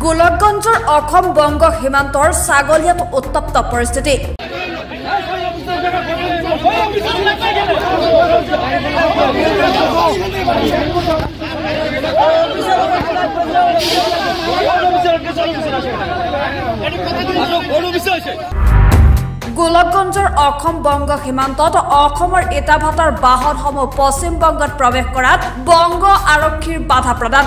গোলকগঞ্জৰ অসম বংগ সীমান্তৰ ছাগলীয়াত উত্তপ্ত পৰিস্থিতি। গোলকগঞ্জৰ অসম বংগ সীমান্তত অসমৰ ইটাভাটাৰ বাহনসমূহ পশ্চিম বংগত প্ৰৱেশ কৰাত বংগ আৰক্ষীৰ বাধা প্ৰদান।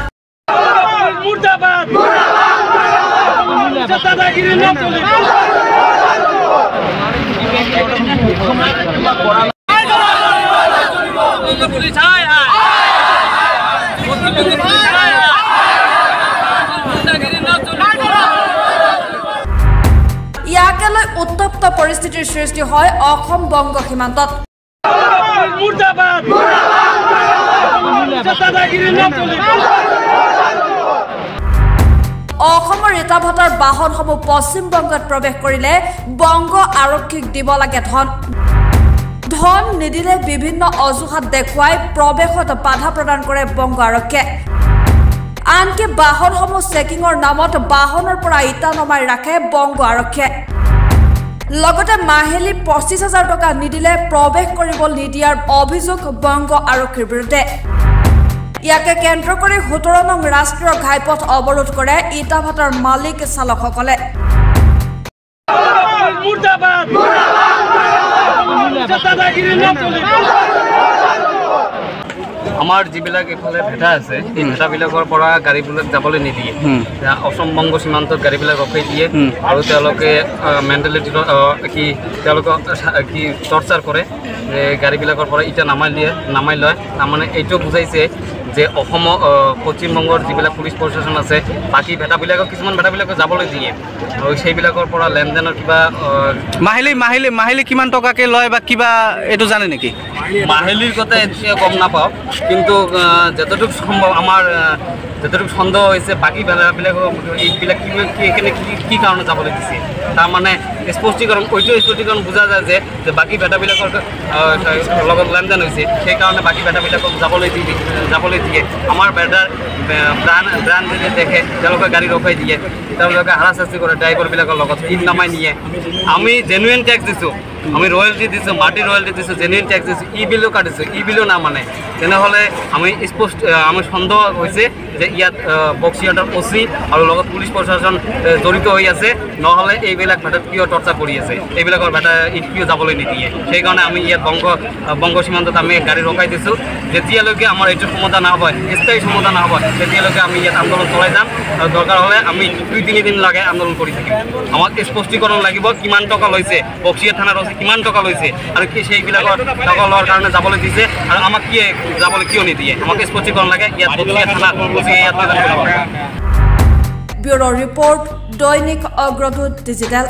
ইয়াকে লৈ উত্তপ্ত পৰিস্থিতিৰ সৃষ্টি হয় অসম বংগ সীমান্তত। অসমৰ ইটাভাটাৰ বাহনসমূহ পশ্চিম বংগত প্ৰৱেশ কৰিলে বংগ আৰক্ষীক দিব লাগে ধন। ধন নিদিলে বিভিন্ন অজুহাত দেখুৱাই প্ৰৱেশত বাধা প্ৰদান কৰে বংগ আৰক্ষীয়ে। আনকি বাহনসমূহ চেকিঙৰ নামত বাহনৰ পৰা ইটা নমাই ৰাখে বংগ আৰক্ষীয়ে। লগতে মাহিলী 25,000 টকা নিদিলে প্ৰৱেশ কৰিব নিদিয়াৰ অভিযোগ বংগ আৰক্ষীৰ বিৰুদ্ধে। ইয়াকে কেন্দ্ৰ কৰি 17 নং ৰাষ্ট্ৰীয় ঘাইপথ অৱৰোধ কৰে ইটাভাটাৰ মালিক চালকসকলে। আমাৰ যিবিলাক এইফালে ভেটা আছে, এই ভেটাবিলাকৰ পৰা গাড়ীবিলাক যাবলৈ নিদিয়ে। অসম বংগ সীমান্তত গাড়ীবিলাক ৰখাই দিয়ে আৰু তেওঁলোকে মেণ্টেলিটি কি তেওঁলোকক কি টৰ্চাৰ কৰে যে গাড়ীবিলাকৰ পৰা ইটা নামাই দিয়ে, নামাই লয়। তাৰমানে এইটো বুজাইছে যে অসম পশ্চিমবংগৰ যিবিলাক পুলিচ প্ৰশাসন আছে, বাকী ভেটাবিলাকক কিছুমান ভেটাবিলাকক যাবলৈ দিয়ে আৰু সেইবিলাকৰ পৰা লেনদেনৰ কিবা মাহিলী মাহিলী মাহিলী কিমান টকাকৈ লয় বা কিবা এইটো জানে নেকি? মাহিলীৰ কথা এতিয়া গম নাপাওঁ, কিন্তু যতটুকু সম্ভৱ আমাৰ যতটুকু সন্দেহ হৈছে বাকী ভেটাবিলাকক এইবিলাক কি এইখিনি কি কাৰণে যাবলৈ দিছে, তাৰমানে স্পষ্টীকৰণ ওইটো স্পষ্টীকৰণ বুজা যায় যে বাকী ভেটাবিলাকৰ লগত লেনদেন হৈছে, সেইকাৰণে বাকী ভেটাবিলাকক যাবলৈ দিয়ে। আমাৰ ভেটাৰ ব্ৰাণ্ড যদি দেখে তেওঁলোকে গাড়ী ৰখাই দিয়ে, তেওঁলোকে হাৰাশাস্তি কৰে ড্ৰাইভাৰবিলাকৰ লগত, ইট নামাই নিয়ে। আমি জেনুইন টেক্স দিছোঁ, আমি ৰয়েলটি দিছোঁ, মাটিৰ ৰয়েলটি দিছোঁ, জেনুইন টেক্স দিছোঁ, ই বিলো কাটিছোঁ, ই বিলো নামানে। তেনেহ'লে আমি স্পষ্ট আমি সন্দেহ হৈছে যে ইয়াত বক্সিয়াতৰ অ' চি আৰু লগত পুলিচ প্ৰশাসন জড়িত হৈ আছে, নহ'লে এইবিলাক ভেটাত কিয় টৰ্চাৰ কৰি আছে, এইবিলাকৰ ভেটা ইট কিয় যাবলৈ নিদিয়ে। সেইকাৰণে আমি ইয়াত বংগ সীমান্তত আমি গাড়ী ৰখাই দিছোঁ। যেতিয়ালৈকে আমাৰ এইটো সমাধান নহ'ব, স্থায়ী সমাধান নহ'ব, তেতিয়ালৈকে আমি ইয়াত আন্দোলন চলাই যাম আৰু দৰকাৰ হ'লে আমি 2-3 দিন লাগে আন্দোলন কৰি থাকিম। আমাক স্পষ্টীকৰণ লাগিব কিমান টকা লৈছে, বক্সিয়া থানাৰ অ' চি কিমান টকা লৈছে আৰু কি সেইবিলাকৰ টকা লোৱাৰ কাৰণে যাবলৈ দিছে আৰু আমাক কি যাবলৈ কিয় নিদিয়ে, আমাক স্পষ্টীকৰণ লাগে। ইয়াত বক্সিয়া থানাৰ অ' চি ইয়াত ব্যুৰ' ৰিপৰ্ট, দৈনিক অগ্ৰদূত ডিজিটেল।